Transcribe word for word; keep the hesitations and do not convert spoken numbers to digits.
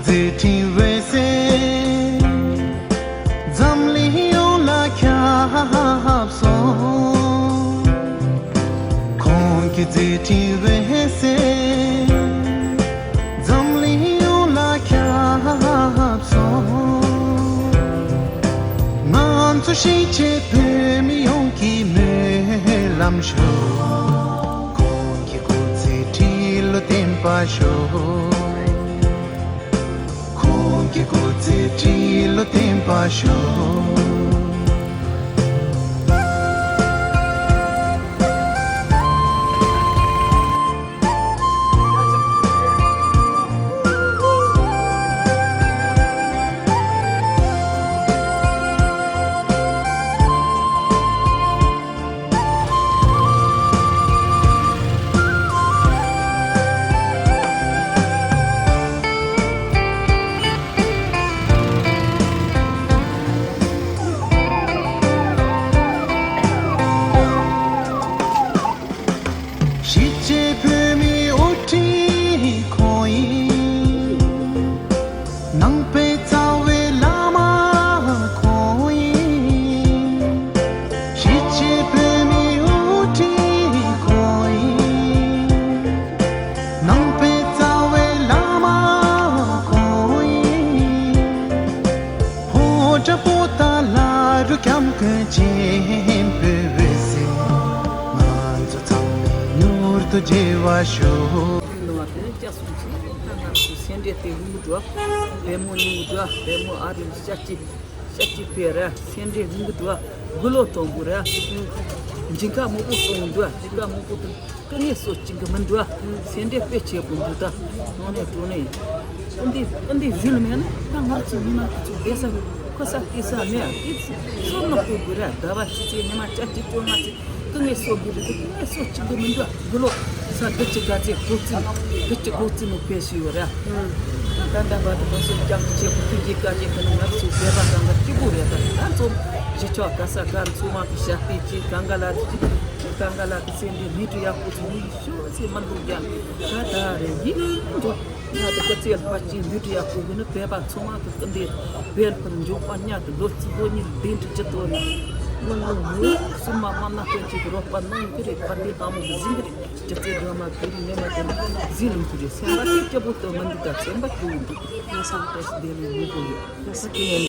མཛད་འཕྲིན་འོད་ཟེར་འཛམ་གླིང་ཡོངས་ལ་ཁྱབ་སོང་། ཁོང་གི་མཛད་འཕྲིན་འོད་ཟེར་འཛམ་གླིང་ཡོངས་ལ་ཁྱབ་སོང་། ང་ཚོ་གཞིས་བྱེས་བོད་མི་ཡོངས་ཀྱི་སྨོན་ལམ་ཤོག། ཁོང་གི་སྐུ་ཚེ་ཁྲི་ལོ་བརྟན་པར་ཤོག། ཁོང་གི་སྐུ་ཚེ་ཁྲི་ལོ་བརྟན་པར་ཤོག། གཞིས་བྱེས་བོད་མིའི་དབུ་ཁྲིད་ཁོང་ཡིན། ནང་པའི་རྩ་བའི་བླ་མ་ཁོང་ཡིན། གཞིས་བྱེས་བོད་མིའི་དབུ་ཁྲིད་ཁོང་ཡིན། ནང་པའི་རྩ་བའི་བླ་མ་ཁོང་ཡིན། ཕོ་བྲང་པོ་ཏཱ་ལ་རུ་སྐྱབས་མགོན་ཆེན་པོའི་འོད་ཟེར་ང་ཚོ་ཚང་མའི་མྱུར་དུ་མཇལ་བར་ཤོག། ནང་དེ་ནས་སྐྱབས་སུ་མཆི། ད་ང་ཚོ་སེ་འབྲས་དེ་ཡོང་གི་འདུག། བལ་མོ་ཡོང་གི་འདུག། བལ་མོ་ཨ་རི་ཤ་སྐྱི་ཤ་སྐྱི་པེ་ར་སེ་འབྲས་ཡོང་གི་འདུག། དགུ་ལོ་དང་པོ་ར། མཇིང་ཁ་མང་པོ་སོང་འདུག། མཇིང་ཁ་མང་པོ་དང་། སྐུ་ངལ་གསོ་གཅིག་གི་མི་འདུག། སེ་འབྲས་དཔེ་ཆེ་པོ་འདུག། ད་ནང་ནས་གྲོ་ནས་སྐུ་འདི་སྐུ་འདི་ཟིལ་མེད་ན། ད་ང་ཚོ་མི་མང་གི་ཚོ་བསྡད་ས་ཁོ་ས་སྐྱེ་ས་མེད། ཨ་ཏི་སོ་ནག་པོ་དགོས་ར། ཟླ་བ་གཅིག་ཚེ་ཉི་མ་བཅོ་ལྔ་ཚེ་སྐུ་ངལ་གསོ་དགོས་རེད། སྐུ་ངལ་གསོ་གཅིག་གི་མི་འདུག། དགུ་ལོ་ས་དགུ་གཅིག་ག་ཚེ་གོ་རྩིས་དགུ་གཅིག་གོ་རྩིས་ནས་ཕེབས་ཤི་ཡོད་ར། ད་ད་ལྟ་བར་དུ་ང་ཚོ་སྐྱབས་ཆེ་པོ་ཐུགས་རྗེ་བཀའ་དྲིན་ཁོ་ན་ང་ཚོ་བསྡད་པ་གང་ག་སྐྱིད་པོ་རེད། ད་ད་ཚོ་གཞིས་ཆགས་ག་ས་ག་ཚོ་མང་གི་ཞབས་པད་ཅིག་གང་ག་ལ་ཅིག་གང་ག་ལ་གི་སེམས་འདི་མི་དྲི་ཡག་པོ་ཚོ་མི་ཤོ་ཚེ་མ་འདུག་ཀྱང་ད་ད་རེ་ཡིན་འགྲོ། ང་དང་སྐུ་ཚེ་ལ་ཕར་ཅིག་མི་དྲི་ཡག་པོ་ཡིན་ན་བོད་པ་ཚོ་མང་གི་སྐུ་འདི་བོད་ཁུལ་འབྱོར་པ་མཉམ་དུ་ལོ་གཅིག་ལོ་གཉིས་ལ་བདེ་འགྲིག་ཅི་ཐོག་ནས་མི་ལོ་མི་སུ་མ་མ་ན་སྟོན་ཅིག་གི་རོགས་པ་གནང་གི་རེད། ཕར་འདི་ལྷ་མོ་གི་ཟིན་གི་རེད། སྐྱིད་ཚེ་སྒྲོལ་མ་བོད་རིགས་ནས་མ་དེ་ཟིན་ལུང་གི་རེད། སེམས་པ་དེ་སྐྱིད་པོ་ཏོ་མི་འདུག། ད་སེམས་པ་སྐྱིད་འདུག། ང་སང་ཏོག་ཙམ་བདེ་ལེགས་མི་དགོས་ཡོད། ང་ས་དེ་ཡང་